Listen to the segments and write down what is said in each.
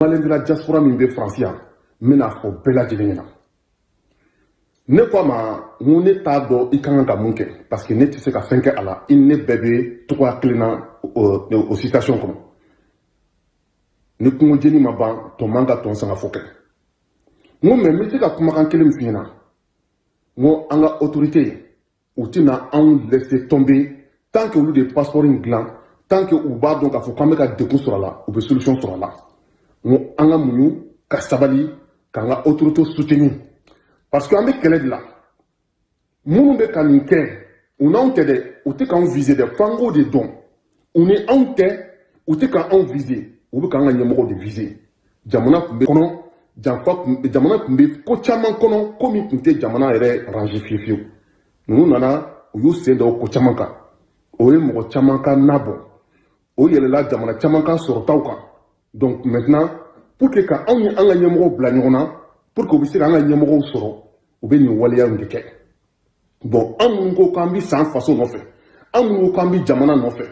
Malien de la diaspora min bɛ Faransi yan, n bɛna fɔ bɛɛ lajɛlen ɲɛna. Ne ko a ma n ko ne t'a dɔn i ka kan ka mun kɛ, parce que ne tɛ se ka fɛn kɛ a la. I ni ne bɛɛ bɛ togoya kelen na o situation kɔnɔ. Ni kungo jeni ma ban, tɔn man ka tɔn sanga fɔ kɛ. N ko mais n bɛ se ka kumakan kelen min f'i ɲɛna, n ko an ka autorité, u tɛna anw laisser tomber tant que olu de ye passeport in dilan, tant que u b'a dɔn k'a fɔ k'an bɛ ka degun sɔrɔ a la, u bɛ solution sɔrɔ a la. N ko an ka muɲu ka sabali k'an ka autorité soutenir, parce que an bɛ kɛlɛ de la. Minnu bɛ ka nin kɛ, u n'anw tɛ dɛ, u tɛ k'anw viser dɛ, f'an k'o de dɔn. U ni anw tɛ, u tɛ k'anw viser, u bɛ k'an ka ɲɛmɔgɔw de viser. Jamana tun bɛ kɔnɔ janfa tun, jamana tun bɛ ko caman kɔnɔ, ko min tun tɛ jamana yɛrɛ ranger fiyewu fiyewu. Ninnu nana, u y'u sen da o ko caman kan, o ye mɔgɔ caman ka na bɔ, o yɛlɛla jamana caman ka sɔrɔtaw kan. Donc maintenant, pour que ka anw ni an ka ɲɛmɔgɔw bila ɲɔgɔn na, pour que u bɛ se k'an ka ɲɛmɔgɔw sɔrɔ, u bɛ nin waleya in de kɛ. Bon, an minnu ko k'an bɛ san faso nɔfɛ, an minnu ko k'an bɛ jamana nɔfɛ,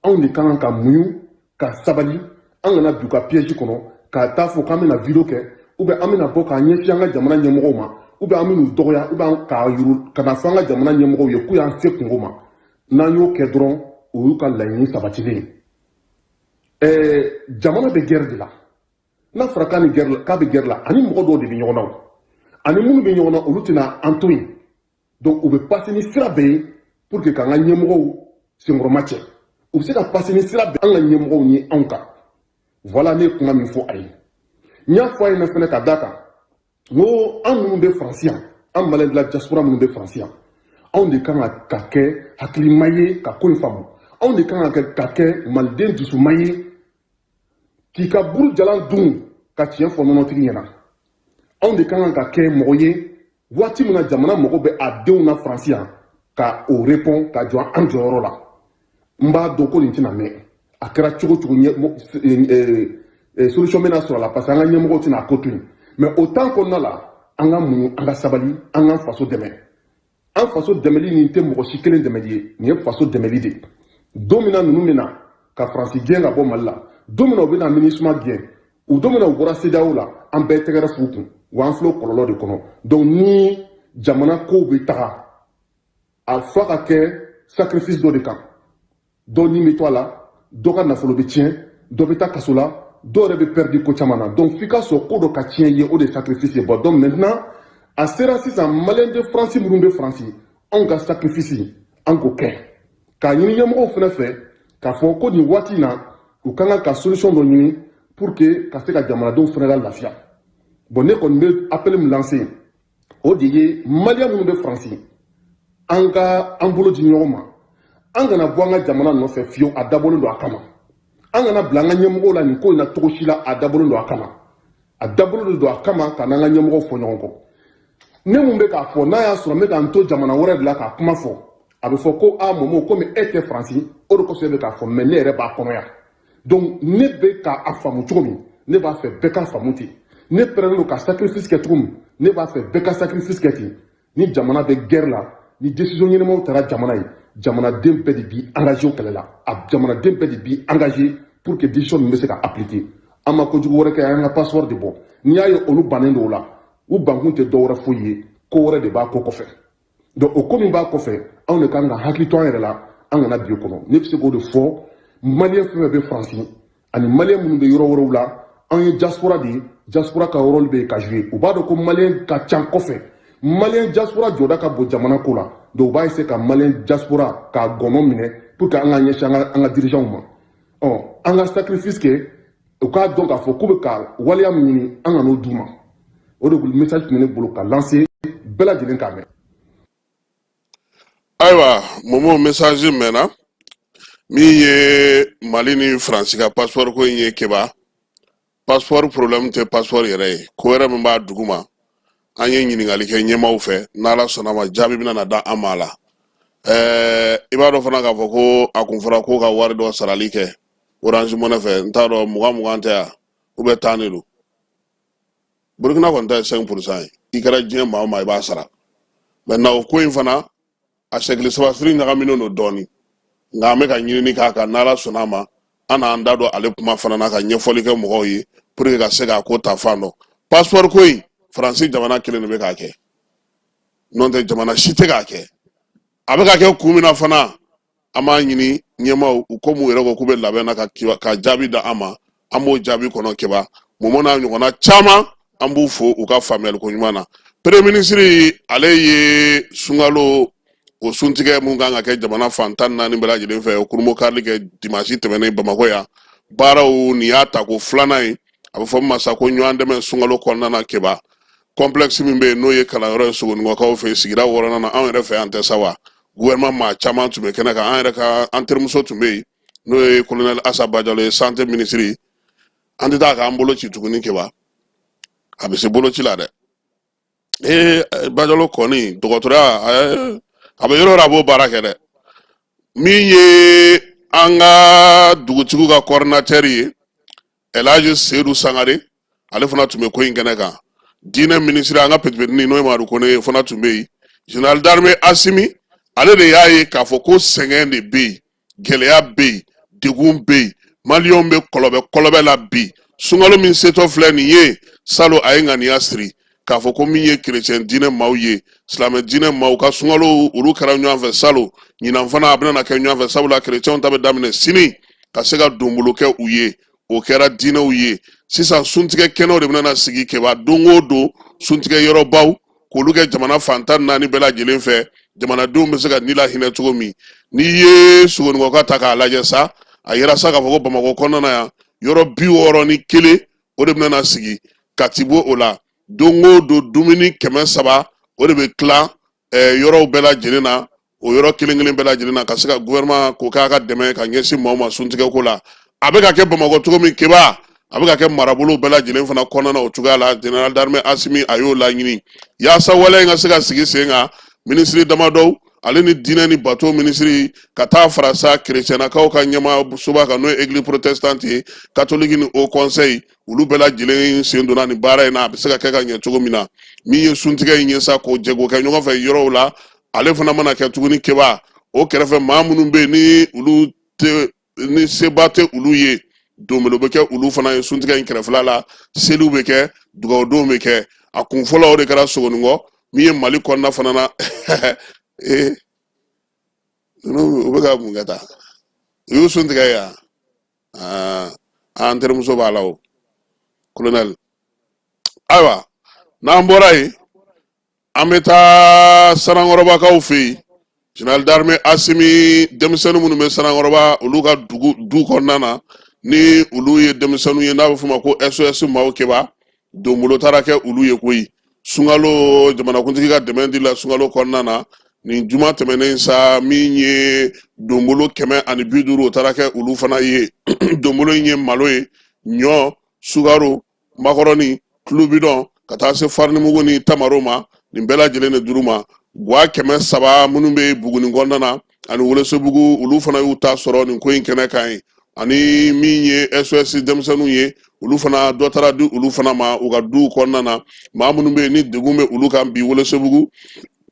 anw de ka kan ka muɲu ka sabali. An kana bin u ka piège kɔnɔ ka taa fɔ k'an bɛna vidéo kɛ, ou bien an bɛna bɔ k'an ɲɛsin an ka jamana ɲɛmɔgɔw ma, ou bien an bɛn'u dɔgɔya, ou bien k'a yuru ka na fɔ an ka jamana ɲɛmɔgɔw ye k'u y'an se kungo ma. N'an y'o kɛ dɔrɔn, o y'u ka laɲini sabatilen ye. Jamana bɛ guerre de la. N'a fɔra k'a ni guerre, k'a bɛ guerre la, ani mɔgɔ dɔw de bɛ ɲɔgɔn na, o ani minnu bɛ ɲɔgɔn na, olu tɛna an to yen. Donc u bɛ passer ni sira bɛɛ ye pour que k'an ka ɲɛmɔgɔw senkɔrɔma cɛ. U bɛ se ka passer ni sira bɛɛ an ka ɲɛmɔgɔw ni anw kan. Voilà, ne ye kuma min fɔ a ye, n y'a fɔ a ɲɛna fɛnɛ ka d'a kan, n ko an minnu bɛ Faransi yan, an Malien de la diaspora minnu bɛ Faransi yan, anw de kan ka kɛ hakilima ye ka ko in faamu. Anw de kan ka kɛ maliden dusuma ye k'i ka buru jalan dun ka tiɲɛ fɔ nɔnɔtigi ɲɛna. Anw de kan ka kɛ mɔgɔ ye waati min na jamana mago bɛ a denw na Faransi yan, ka o répond ka jɔ an jɔyɔrɔ la. N b'a dɔn ko nin tɛna mɛn. A kɛra cogo cogo, solution bɛna sɔrɔ a la, parce que an ka ɲɛmɔgɔw tɛna a ko to yen. Mais o temps kɔnɔna la, an ka muɲu, an ka sabali, an k'an faso dɛmɛ. An faso dɛmɛli nin tɛ mɔgɔ si kelen dɛmɛli ye, nin ye faso dɛmɛli de ye. Don min na ninnu bɛna ka Faransi gɛn ka bɔ Mali la, don min na u bɛna MINUSMA gɛn, u don min na u bɔra CEDEAO la, an bɛɛ tɛgɛrɛ f'u kun wa. An filɛ o kɔlɔlɔ de kɔnɔ. Donc ni jamana kow bɛ taga, a f'a ka kɛ sacrifice dɔ de kan. Dɔ ni bɛ to a la, dɔ ka nafolo bɛ tiɲɛ, dɔ bɛ taa kaso la, dɔw yɛrɛ bɛ perdu ko caman na. Donc f'i ka sɔn ko dɔ ka tiɲɛ ye, o de ye sacrifice ye. Bon, donc maintenant a sera sisan, Malien de France minnu bɛ Faransi, anw ka sacrifice, an k'o kɛ k'a ɲini ɲɛmɔgɔw fana fɛ k'a fɔ ko nin waati in na, u ka kan ka solution dɔ ɲini pour que ka se ka jamanadenw fana la lafiya. Bon, ne kɔni bɛ appel min lancer, o de ye Malien minnu bɛ Faransi, an ka an bolo di ɲɔgɔn ma, an kana bɔ an ka jamana nɔfɛ fiyewu. A dabɔlen don a kama. An kana bila an ka ɲɛmɔgɔw la nin ko in na cogo si la. A dabɔlen don a kama, a dabɔlen don a kama ka n'an ka ɲɛmɔgɔw fɔ ɲɔgɔn kɔ. Ne mun bɛ k'a fɔ, n'a y'a sɔrɔ n bɛ ka n to jamana wɛrɛ de la k'a kuma fɔ, a bɛ fɔ ko a Momo, komi e tɛ Faransi, o de kosɔn e bɛ k'a fɔ. Mais ne yɛrɛ b'a kɔnɔ yan. Donc ne bɛ k'a faamu cogo min, ne b'a fɛ bɛɛ ka faamu ten. Ne pɛrɛnnen don ka sacrifice kɛ cogo min, ne b'a fɛ bɛɛ ka sacrifice kɛ ten. Ni jamana bɛ guerre la, ni décision ɲɛnamaw taara jamana ye, jamanaden bɛɛ de b'i engagé o kɛlɛ la. A jamanaden bɛɛ de b'i engagé pour que décision ninnu bɛ se ka appliquer. An ma kojugu wɛrɛ kɛ, an ka passeport de bɔ. N'i y'a ye olu bannen don o la, u bankun tɛ dɔwɛrɛ foyi ye, ko wɛrɛ de b'a ko kɔfɛ. Donc o ko min b'a kɔfɛ, anw de kan ka hakili to an yɛrɛ la, an kana bi o kɔnɔ. Ne bɛ se k'o de fɔ Malien fɛn fɛn bɛ Faransi ani Malien minnu bɛ yɔrɔ wɛrɛw la. An ye diaspora de ye, diaspora ka rôle bɛ yen ka jouer. U b'a dɔn ko Malien ka ca kɔfɛ, Malien diaspora jɔda ka bon jamana ko la. Donc u b'a essayer ka Malien diaspora k'a gɔnɔ minɛ pour que an ka ɲɛsin an ka dirigeants ma. Ɔ an ka sacrifice kɛ, u k'a dɔn k'a fɔ k'u bɛ ka waleya min ɲini, an ka n'o d'u ma. O de message tun bɛ ne bolo ka lancer bɛɛ lajɛlen k'a mɛn. Ayiwa Momo, message mɛnna. Min ye Mali ni Faransi ka passeport ko in ye, Keba, passeport problème tɛ passeport yɛrɛ ye, ko wɛrɛ min b'a duguma, an ye ɲininkali kɛ ɲɛmaw fɛ. N'Ala sɔnna ma, jaabi bɛna na da an ma a la. I b'a dɔn fana k'a fɔ ko a kun fɔra ko ka wari dɔ sarali kɛ Orange Money fɛ. N t'a dɔn, 20 20 tɛ yan ou bien 10 de don. Burukina kɔni ta ye 5% ye. I kɛra diɲɛ maa o maa, i b'a sara. Maintenant, o ko in fana, a sɛgili sabasiri ɲagaminen don dɔɔni, nka an bɛ ka ɲinini k'a kan. N'Ala sɔnna a ma, An n'an da don ale kuma fana na ka ɲɛfɔli kɛ mɔgɔw ye pour que ka se k'a ko ta fan dɔn. Passeport ko in, Faransi jamana kelen de bɛ k'a kɛ, n'o tɛ jamana si tɛ k'a kɛ. A bɛ ka kɛ kun min na fana, an b'a ɲini ɲɛmaaw u komi u yɛrɛ ko k'u bɛ labɛn na ka jaabi da an ma, an b'o jaabi kɔnɔ. Keba Momo n'a ɲɔgɔnna caman, an b'u fo u ka faamuyali ko ɲuman na. Premier ministre, ale ye sunkalo o suntigɛ mun kan ka kɛ jamana fan 14 bɛɛ lajɛlen fɛ, o kurunbonkarili kɛ dimansi tɛmɛnen Bamakɔ yan. Baaraw nin y'a tako filanan ye, a bɛ fɔ min ma sa ko ɲɔgɔn dɛmɛ sunkalo kɔnɔna na. Keba, complexe min bɛ yen, n'o ye kalanyɔrɔ ye Sogonikɔkaw fɛ yen, sigida wɔɔrɔnan na, anw yɛrɛ fɛ yan tɛ sa wa, gouvernement maa caman tun bɛ kɛnɛ kan. An yɛrɛ ka an terimuso tun bɛ yen, n'o ye colonel Asa Bajalo ye, santé ministre. An tɛ taa k'an bolo ci tuguni. Keba, a bɛ se boloci la dɛ. Ee, Bajalo kɔni, dɔgɔtɔrɔya a bɛ yɔrɔ o yɔrɔ, a b'o baara kɛ dɛ. Min ye an ka dugutigiw ka coordinateur ye, Elhaji Seydou Sangare, ale fana tun bɛ ko in kɛnɛ kan. Diinɛ minisiri, an ka petipetini, n'o ye Mamadu Kone ye, fana tun bɛ yen. Général d'armée Asimi, ale de y'a ye k'a fɔ ko sɛgɛn de bɛ yen, gɛlɛya bɛ yen, degun bɛ yen, maliyɛnw bɛ kɔlɔbɛ kɔlɔbɛ la bi. Sunkalo min setɔ filɛ nin ye, salon a ye ŋaniya siri k'a fɔ ko min ye kerecɛn diinɛ maaw ye, silamɛ diinɛ maaw ka sunkalo, olu kɛra ɲɔgɔn fɛ salon, ɲinan fana a bɛna kɛ ɲɔgɔn fɛ, sabula kerecɛnw ta bɛ daminɛ sini, ka se ka donbolo kɛ u ye. O kɛra diinɛw ye. Sisan suntigɛ kɛnɛw de bɛna sigi, Keba, don o don suntigɛ yɔrɔbaw k'olu kɛ jamana fan 14 bɛɛ lajɛlen fɛ, jamanadenw bɛ se ka ni lahinɛ cogo min. N'i ye Sogonikɔka ta k'a lajɛ sa, a yira sa k'a fɔ ko Bamakɔ kɔnɔna na yan, yɔrɔ 61 o de bɛna sigi. Kati b'o o la, don o don dumuni 300 o de bɛ tila yɔrɔw bɛɛ lajɛlen na, o yɔrɔ kelen kelen bɛɛ lajɛlen na, ka se ka gouvernement k'o k'a ka dɛmɛ ka ɲɛsin maaw ma suntigɛ ko la. A bɛ ka kɛ Bamakɔ cogo min, Keba, a bɛ ka kɛ marabolow bɛɛ lajɛlen fana kɔnɔna na o cogoya la. Général d'armée Asimi, a y'o laɲini yaasa waleya in ka se ka sigi sen kan. Minisiri damadɔw, ale ni diinɛ ni bato minisiri, ka taa fara sa kerecɛnnakaw ka ɲɛmaasoba kan, n'o ye église protestante ye, catholique ni haut conseil, olu bɛɛ lajɛlen sen donna nin baara in na, a bɛ se ka kɛ ka ɲɛ cogo min na. Min ye suntigɛ in ye sa, k'o jɛ k'o kɛ ɲɔgɔn fɛ yɔrɔw la, ale fana mana kɛ tuguni, Keba, o kɛrɛfɛ maa minnu bɛ yen ni olu tɛ, ni seba tɛ olu ye, donbolo bɛ kɛ olu fana ye suntigɛ in kɛrɛfɛla la, seliw bɛ kɛ, dugawudonw bɛ kɛ. A kun fɔlɔ, o de kɛra Sogonikɔ. Min ye Mali kɔnɔna fana na, ee, ninnu u bɛ ka mun kɛ tan? U y'u sun tigɛ yan. Aa, an terimuso b'a la o, colonel. Ayiwa, n'an bɔra yen, an bɛ taa Sanankɔrɔbakaw fɛ yen. Général d'armée Asimi, denmisɛnnin minnu bɛ Sanankɔrɔba, olu ka dugu du kɔnɔna na, ni olu ye denmisɛnninw ye n'a bɛ f'o ma ko SOS maaw, Keba, donbolo taara kɛ olu ye koyi. Sunkalo, jamanakuntigi ka dɛmɛ di la sunkalo kɔnɔna na nin juma tɛmɛnen sa, min ye donbolo 150, o taara kɛ olu fana ye. Donbolo in ye malo ye, ɲɔ, sukaro, makɔrɔni, tulubidɔn, ka taa se farinimugu ni tamaro ma. Nin bɛɛ lajɛlen de dir'u ma. Gwa 300 minnu bɛ Buguni kɔnɔna na ani Welesebugu, olu fana y'u ta sɔrɔ nin ko in kɛnɛ kan ye. Ani min ye SOS denmisɛnninw ye, olu fana dɔ taara di olu fana ma u ka duw kɔnɔna na. Maa minnu bɛ yen ni degun bɛ olu kan bi Welesebugu,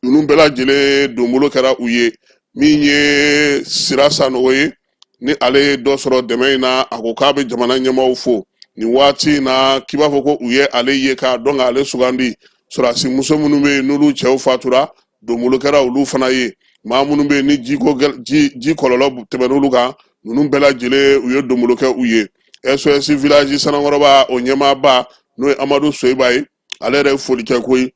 ninnu bɛɛ lajɛlen donbolo kɛra u ye. Min ye Sira Sanogo ye, ni ale ye dɔ sɔrɔ dɛmɛ in na, a ko k'a bɛ jamana ɲɛmaaw fo nin waati in na, k'i b'a fɔ ko u ye ale ye k'a dɔn k'ale sugandi. Sɔrɔdasi muso minnu bɛ yen n'olu cɛw fatura, donbolo kɛra olu fana ye. Maa minnu bɛ yen ni jiko ji ji kɔlɔlɔ tɛmɛn'olu kan, ninnu bɛɛ lajɛlen, u ye donbolo kɛ u ye. SOS village Sanankɔrɔba, o ɲɛmaaba, n'o ye Amadu Soyiba ye, ale yɛrɛ ye foli kɛ koyi,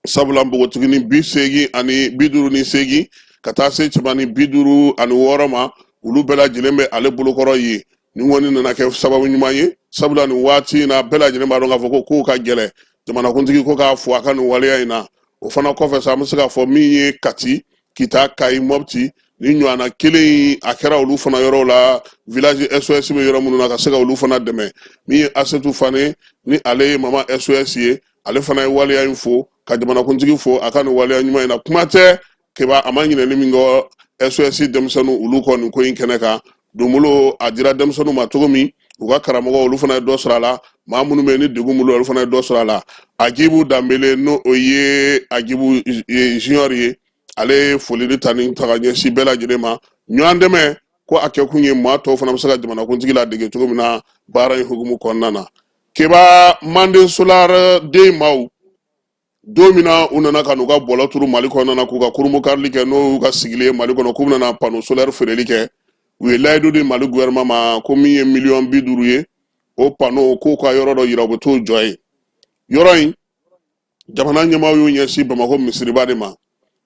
sabula npogotiginin 88 ka taa se cɛmannin 56 ma, olu bɛɛ lajɛlen bɛ ale bolokɔrɔ ye. Nin kɔni nana kɛ sababu ɲuman ye, sabula nin waati in na, bɛɛ lajɛlen b'a dɔn k'a fɔ ko kow ka gɛlɛn. Jamanakuntigi ko k'a fo a ka nin waleya in na. O fana kɔfɛ sa, an bɛ se k'a fɔ min ye Kati, Kita, Kayi, Mɔpti, ni ɲɔgɔnna kelen in, a kɛra olu fana yɔrɔw la, village SOS bɛ yɔrɔ minnu na, ka se ka olu fana dɛmɛ. Min ye Asetu Fane, ni ale ye mama SOS ye, ale fana ye waleya in fo ka jamanakuntigi fo a ka nin waleya ɲuman in na. Kuma tɛ, Keba, a ma ɲinɛni min kɔ SOS denmisɛnninw olu kɔ nin ko in kɛnɛ kan. Donbolo a dira denmisɛnninw ma cogo min, u ka karamɔgɔ olu fana ye dɔ sɔrɔ a la. Maa minnu bɛ yen ni degun b'olu la, olu fana ye dɔ sɔrɔ a la. Agibu Danbele, n'o o ye Agibu Junior ye, ale ye foli ni tani ta ka ɲɛsin bɛɛ lajɛlen ma. Ɲɔgɔn dɛmɛ Ko a kɛkun ye maa tɔw fana bɛ se ka jamanakuntigi ladege cogo min na baara in hukumu kɔnɔna na. Keba, Manden Solar den maaw, don min na u nana ka n'u ka bɔlɔ turu Mali kɔnɔna na, k'u ka kurunbonkarili kɛ, n'o y'u ka sigili ye Mali kɔnɔ, k'u bɛna panneau solaire feereli kɛ, u ye layidu di Mali gouvernement ma ko min ye miliyɔn 50 ye, o panneau, k'u ka yɔrɔ dɔ yira, u bɛ t'o jɔ yen. Yɔrɔ in, jamana ɲɛmaaw y'u ɲɛsin Bamakɔ misiriba de ma.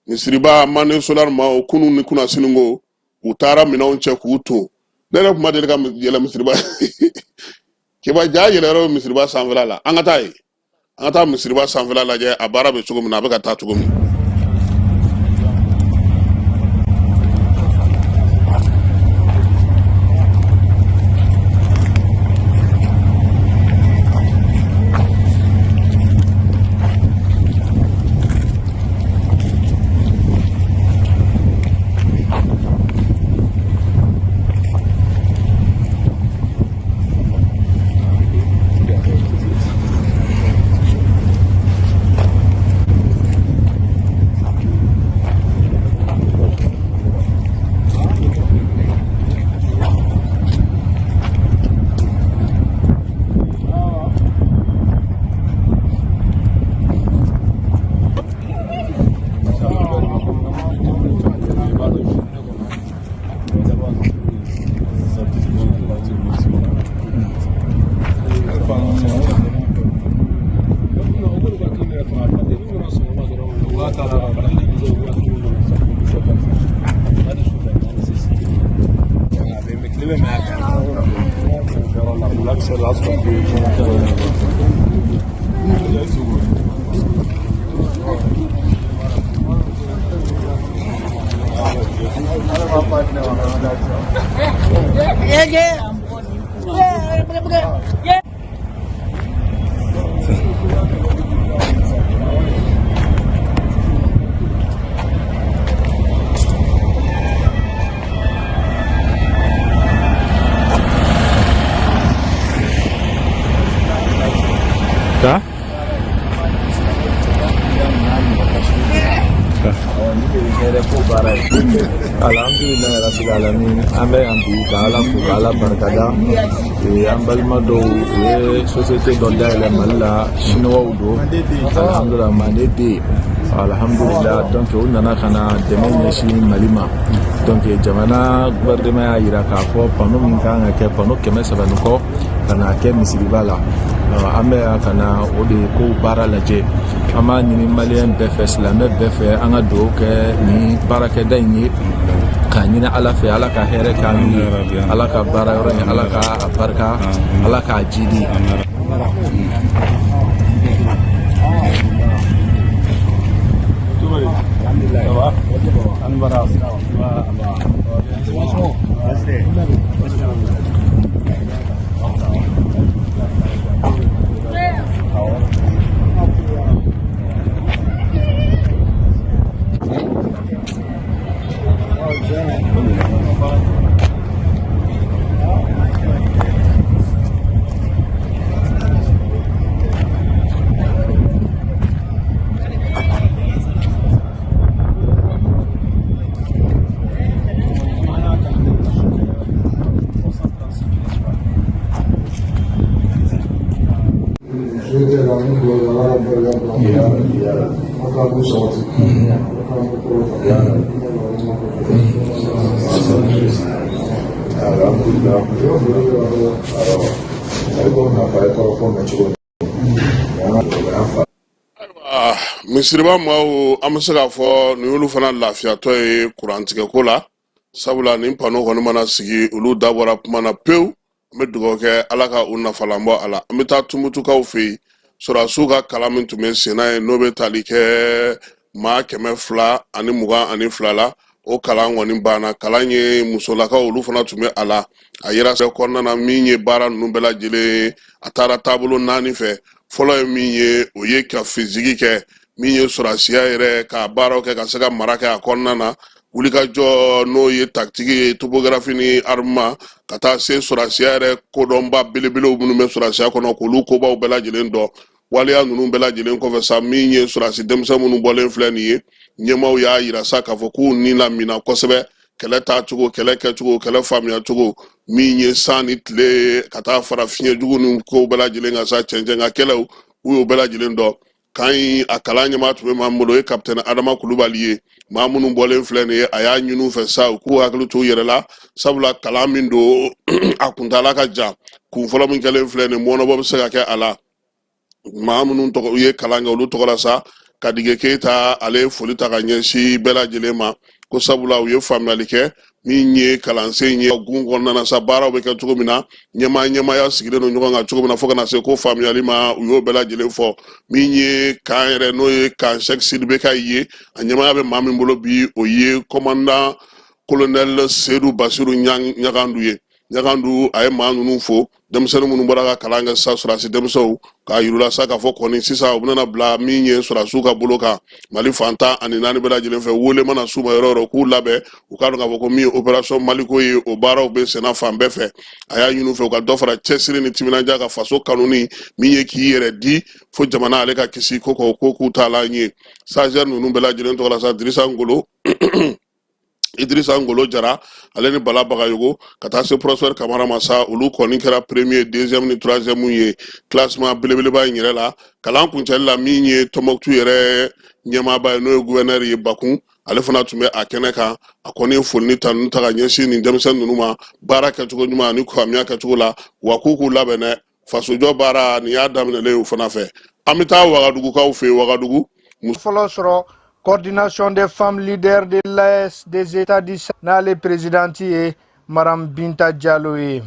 Misiriba, Manden Solar maaw, kunun ni kunasini ko u taara minɛnw cɛ k'u to. Ne yɛrɛ tun ma deli ka yɛlɛ misiriba. Keba, ja yɛlɛ yɔrɔ bɛ misiriba sanfɛla la. An ka taa yen, an ka taa misiriba sanfɛla lajɛ, a baara bɛ cogo min na, a bɛ ka taa cogo min. Ta? Alhamdulilayi rabbil alamin. An bɛ yan bi ka Ala fo, ka Ala barikada. An balima dɔw, u ye société dɔ dayɛlɛ Mali la, chinois don. Alhamdulilah, Mande den, alhamdulilah. Donc u nana ka na dɛmɛ ɲɛsin Mali ma. Donc jamana gouvernement y'a yira k'a fɔ panneau min kan ka kɛ, panneau 300 ni kɔ, ka na kɛ misiriba la. An bɛ yan ka na o de ko baara lajɛ. An b'a ɲini maliyɛn bɛɛ fɛ, silamɛ bɛɛ fɛ, an ka dugawu kɛ nin baarakɛda in ye, k'a ɲini Ala fɛ, Ala ka hɛrɛ k'an ye, Ala ka baara yɔrɔ in, Ala ka a barika, Ala k'a jidi. Misiriba maaw, an bɛ se k'a fɔ nin y'olu fana lafiyatɔ ye kurantigɛko la, sabula nin panneau kɔni mana sigi, olu dabɔra kuma na pewu. An bɛ dugawu kɛ, Ala ka u nafalan bɔ a la. An bɛ taa Tumutukaw fɛ yen. Sɔrɔdasiw ka kalan min tun bɛ senna yen, n'o bɛ tali kɛ maa 222 la, o kalan kɔni banna. Kalan ye musolakaw, olu fana tun bɛ a la. A yera kɔnɔna na, min ye baara ninnu bɛɛ lajɛlen, a taara taabolo naani fɛ. Fɔlɔ ye min ye, o ye ka physique kɛ, min ye sɔrɔdasiya yɛrɛ ka baaraw kɛ, ka se ka mara kɛ a kɔnɔna na, wulikajɔ, n'o ye tactique ye, topographie ni armement, ka taa se sɔrɔdasiya yɛrɛ kodɔnba belebelew minnu bɛ sɔrɔdasiya kɔnɔ, k'olu kobaw bɛɛ lajɛlen dɔn. Waleya ninnu bɛɛ lajɛlen kɔfɛ sa, min ye sɔrɔdasi denmisɛn minnu bɔlen filɛ nin ye, ɲɛmaaw y'a yira sa k'a fɔ k'u ni lamina kosɛbɛ. Kɛlɛ taacogo, kɛlɛ kɛcogo, kɛlɛ faamuya cogo, min ye san ni tile ka taa fara fiɲɛ jugu ni kow bɛɛ lajɛlen kan sa, cɛncɛn ka kɛlɛw, u y'o bɛɛ lajɛlen dɔn. Kan in a kalan ɲɛmaa tun bɛ maa min bolo, o ye kapitɛni Adama Kulubali ye. Maa minnu bɔlen filɛ nin ye, a y'a ɲini u fɛ sa u k'u hakili to u yɛrɛ la, sabula kalan min don, a kuntaala ka jan. Kun fɔlɔ min kɛlen filɛ nin, mɔnɔbɔ bɛ se ka kɛ a la. Maa minnu tɔgɔ u ye kalan kɛ, olu tɔgɔ la sa, Kadige Keyita, ale ye foli ta ka ɲɛsin bɛɛ lajɛlen ma, ko sabula u ye faamuyali kɛ min ye kalansen ye gun kɔnɔna na sa, baaraw bɛ kɛ cogo min na, ɲɛmaaya sigilen don ɲɔgɔn kan cogo min na, fo ka na se ko faamuyali ma, u y'o bɛɛ lajɛlen fɔ. Min ye kan yɛrɛ, n'o ye kan Sɛki Sidibe ka ye, a ɲɛmaaya bɛ maa min bolo bi, o ye commandant colonel Sedu Basiru Ɲagandu ye. Ɲagandu, a ye maa ninnu fo, denmisɛnnin minnu bɔra ka kalan kɛ sisan, sɔrɔdasi denmisɛnw, k'a yir'u la sa k'a fɔ kɔni sisan u bɛna bila min ye sɔrɔdasiw ka bolo kan Mali fan 14 bɛɛ lajɛlen fɛ. Wele mana s'u ma yɔrɔ o yɔrɔ, k'u labɛn, u k'a dɔn k'a fɔ ko min ye opération Maliko ye, o baaraw bɛ senna fan bɛɛ fɛ. A y'a ɲini u fɛ u ka dɔ fara cɛsiri ni timinandiya ka faso kanuni min ye k'i yɛrɛ di fo jamana ale ka kisi ko k'o ko k'u taalan ye. Stagiaire ninnu bɛɛ lajɛlen tɔgɔ la sa, Dirisa Ngolo, Idrissa Ngolo Jara, ale ni Bala Bagayogo, ka taa se Prosper Kamara ma sa, olu kɔni kɛra premier, deuxième ni troisième ye classement belebeleba in yɛrɛ la. Kalan kuncɛli la, min ye Tɔnbɔkutu yɛrɛ ɲɛmaaba ye, n'o ye gouverneur ye Bakun, ale fana tun bɛ a kɛnɛ kan. A kɔni ye foli ni tanu ta ka ɲɛsin nin denmisɛnnin ninnu ma baara kɛcogo ɲuman ani faamuya kɛcogo la, wa k'u k'u labɛn dɛ, fasojɔ baara nin y'a daminɛlen ye u fana fɛ. An bɛ taa Wagadugukaw fɛ yen, Wagadugu. Fɔlɔ sɔrɔ coordination des femmes leaders de l'AES des États du Sahel, n'ale présidente ye Madame Binta Diallo ye.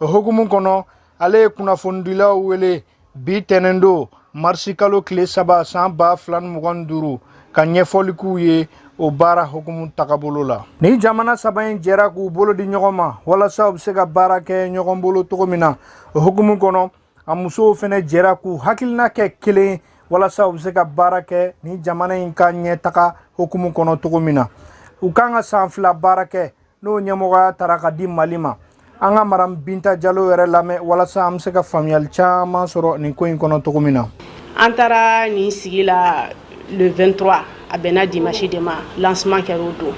O hukumu kɔnɔ, ale ye kunnafonidilaw wele bi tɛnɛn don, marisi kalo tile 3, san 2025, ka ɲɛfɔli k'u ye o baara hukumu tagabolo la. Ni jamana saba in jɛra k'u bolo di ɲɔgɔn ma walasa u bɛ se ka baara kɛ ɲɔgɔn bolo cogo min na, o hukumu kɔnɔ, a musow fɛnɛ jɛra k'u hakilina kɛ kelen walasa u bɛ se ka baara kɛ ni jamana in ka ɲɛtaga hukumu kɔnɔ cogo min na. U kan ka san 2 baara kɛ, n'o ɲɛmɔgɔya tara ka di Mali ma. An ka Madame Binta Jalo yɛrɛ lamɛn walasa an bɛ se ka faamuyali caman sɔrɔ nin ko in kɔnɔ cogo min na. An taara nin sigi la le 23, a bɛnna dimanche de ma, lancement kɛra o don.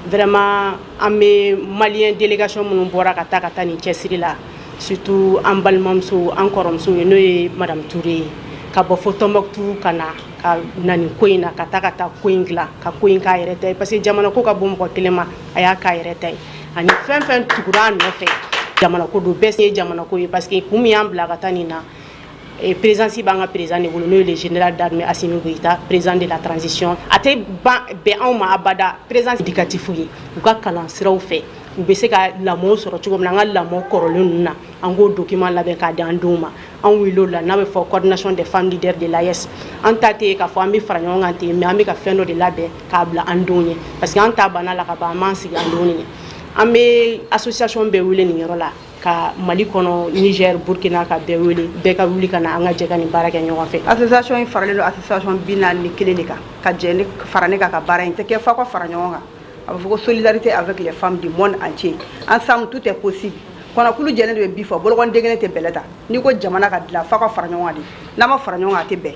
Vraiment, an bɛ malien délégation minnu bɔra ka taa nin cɛsiri la, surtout an balimamuso, an kɔrɔmuso ye, n'o ye Madame Touré ye, ka bɔ fo Tombouctou ka na ka na nin ko in na, ka taa ko in dilan, ka ko in k'a yɛrɛ ta ye, parce que jamana ko ka bon mɔgɔ kelen ma, a y'a k'a yɛrɛ ta ye. Ani fɛn fɛn tugura a nɔfɛ, jamana ko don, bɛɛ ye jamana ko ye, parce que kun min y'an bila ka taa nin na, présidence b'an ka président de bolo, n'o ye le général d'armée Assimi Goïta, président de la transition. A tɛ ban bɛn anw ma abada. Présidence éducatif ye, u ka kalan siraw fɛ, u bɛ se ka lamɔ sɔrɔ cogo min na, an ka lamɔ kɔrɔlen ninnu na, an k'o document labɛn k'a di an denw ma. An wulila o la, n'a bɛ fɔ coordination des femmes leaders de l'AES. An ta tɛ k'a fɔ an bɛ fara ɲɔgɔn kan ten, mais an bɛ ka fɛn dɔ de labɛn k'a bila an denw ɲɛ, parce que an ta banna la ka ban, an b'an sigi an denw ɲɛ. An bɛ association bɛɛ wele nin yɔrɔ la, ka Mali kɔnɔ, Niger, Burkina, ka bɛɛ wele, bɛɛ ka wuli ka na, an ka jɛ ka nin baara kɛ ɲɔgɔn fɛ. Association in faralen don association 41 de kan, ka jɛ ne fara ne kan ka baara in tɛ kɛ f'a ka fara ɲɔgɔn kan. A bɛ fɔ ko solidarité avec les femmes du monde entier, ensemble tout est possible. Kɔnɔkulu jɛlen de bɛ bi fɔ, bolokɔni kelen tɛ bɛlɛ ta. N'i ko jamana ka dilan, f'a ka fara ɲɔgɔn kan de. N'a ma fara ɲɔgɔn kan, a tɛ bɛn.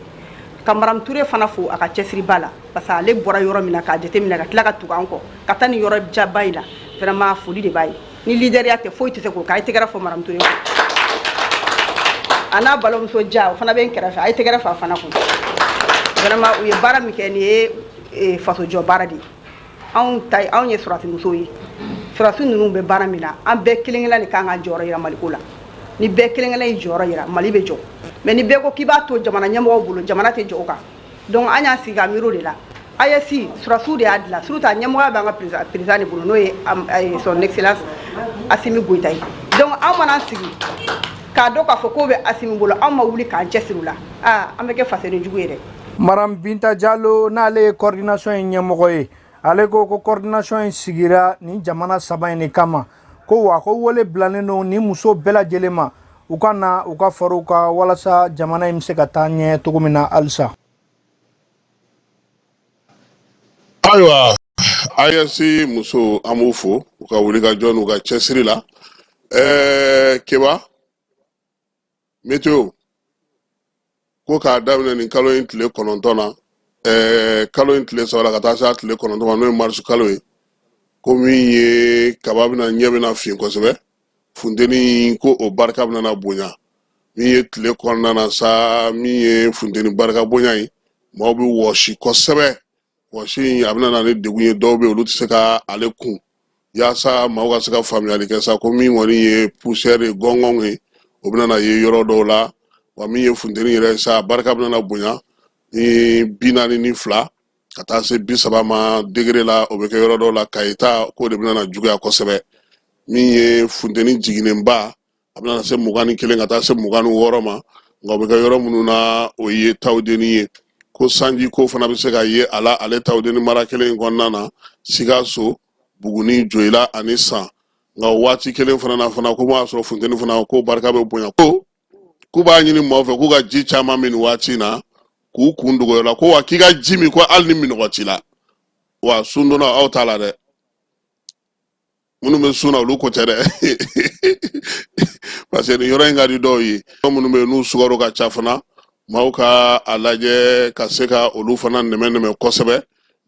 Ka Madame Touré fana fo a ka cɛsiriba la, parce que ale bɔra yɔrɔ min na k'a jateminɛ, ka tila ka tugu an kɔ ka taa nin yɔrɔ jaba in la, vraiment foli de b'a ye. Ni leaderya tɛ, foyi tɛ se k'o kɛ. A ye tɛgɛrɛ fɔ Madame Touré a n'a balimamuso ja, o fana bɛ n kɛrɛfɛ, a ye tɛgɛrɛ fɔ a fana kun. Vraiment, u ye baara min kɛ, nin ye fasojɔ baara de ye. Anw ta, anw ye sɔrɔdasi musow ye. Sɔrɔdasi ninnu bɛ baara min na, an bɛɛ kelen kelen de kan ka jɔyɔrɔ yira Maliko la. Ni bɛɛ kelen kelen y'i jɔyɔrɔ yira, Mali bɛ jɔ. Mais ni bɛɛ ko k'i b'a to jamana ɲɛmɔgɔw bolo, jamana tɛ jɔ o kan. Donc an y'an sigi ka miiri o de la. AES, sɔrɔdasiw de y'a dilan, surtout a ɲɛmɔgɔya b'an ka président de bolo, n'o ye son excellence Assimi Goïta ye. Donc anw mana sigi k'a dɔn k'a fɔ k'o bɛ Assimi bolo, anw ma wuli k'an cɛsiri u la, aa, an bɛ kɛ fasoden jugu ye dɛ. Madame Binta Diallo, n'ale ye coordination in ɲɛmɔgɔ ye, ale ko ko coordination in sigira nin jamana saba in de kama, ko wa ko wele bilalen don ni muso bɛɛ lajɛlen ma, u ka na u ka fara u kan walasa jamana in bɛ se ka taa ɲɛ cogo min na halisa. Ayiwa, AES muso, an b'u fo u ka wulikajɔ n'u ka cɛsiri la. Keba météo ko k'a daminɛ nin kalo in tile 9 na, kalo in tile 3 la ka taa se a tile 9 ma, n'o ye marisi kalo ye. Ko min ye kaba bɛna ɲɛ bɛna fin kosɛbɛ, funteni ko o barika bɛna na bonya. Min ye tile kɔnɔna na sa, min ye funteni barika bonya ye, maaw bɛ wɔsi kosɛbɛ. Wɔsi in a bɛna na ni degun ye, dɔw bɛ yen, olu tɛ se ka ale kun. Yaasa maaw ka se ka faamuyali kɛ sa, ko min kɔni ye poussière ye, gɔngɔn ye, o bɛna na ye yɔrɔ dɔw la. Wa min ye funteni yɛrɛ ye sa, a barika bɛna na bonya ni 42 ka taa se 30 ma degré la, o bɛ kɛ yɔrɔ dɔw la. Kayi ta k'o de bɛna na juguya kosɛbɛ. Min ye funteni jiginnenba, a bɛna se 21 ka taa se 26 ma, nka o bɛ kɛ yɔrɔ minnu na, o ye Tawudeni ye. Ko sanji ko fana bɛ se ka ye a la ale Tawudeni mara kelen in kɔnɔna na, Sikaso, Buguni, Joyila ani San. Nka o waati kelen fana na fana, ko b'a sɔrɔ funteni fana ko barika bɛ bonya. Ko k'u b'a ɲini maaw fɛ k'u ka ji caman min nin waati in na, k'u kun dogo yɔrɔ la. Ko wa k'i ka ji min, ko hali ni minnɔgɔ t'i la. Wa sundonna aw t'a la dɛ, minnu bɛ sun na, olu ko tɛ dɛ, parce que nin yɔrɔ in ka di dɔw ye. Minnu bɛ yen n'u sukaro ka ca fana, maaw ka a lajɛ ka se ka olu fana nɛmɛ nɛmɛ kosɛbɛ.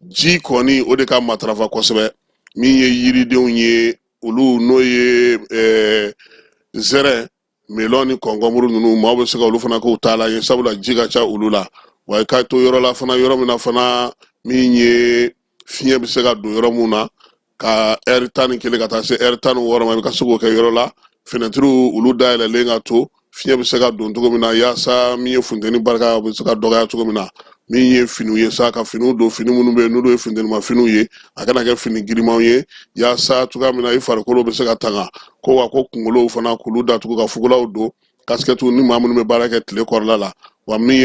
Ji kɔni, o de ka matarafa kosɛbɛ. Min ye yiridenw ye, olu n'o ye zɛrɛ, melɔn ni kɔnkɔnburu ninnu, maaw bɛ se ka olu fana k'u ta la ye, sabula ji ka ca olu la. Wa i ka to yɔrɔ la fana, yɔrɔ min na fana, min ye fiɲɛ bɛ se ka don yɔrɔ mun na, ka ɛri 11 ka taa se ɛri 16 ma, i bɛ ka se k'o kɛ yɔrɔ la, fenɛtiriw olu dayɛlɛlen ka to, fiɲɛ bɛ se ka don cogo min na, yaasa min ye funteni barika bɛ se ka dɔgɔya cogo min na. Min ye finiw ye sa, ka finiw don, fini minnu bɛ yen n'olu ye funtenima finiw ye, a kana kɛ fini girimanw ye, yaasa cogoya min na i farikolo bɛ se ka tanga. Ko wa ko kunkolow fana k'olu datugu, ka fugulaw don, kasikɛtiw, ni maa minnu bɛ baara kɛ tile kɔrɔla la. Wa min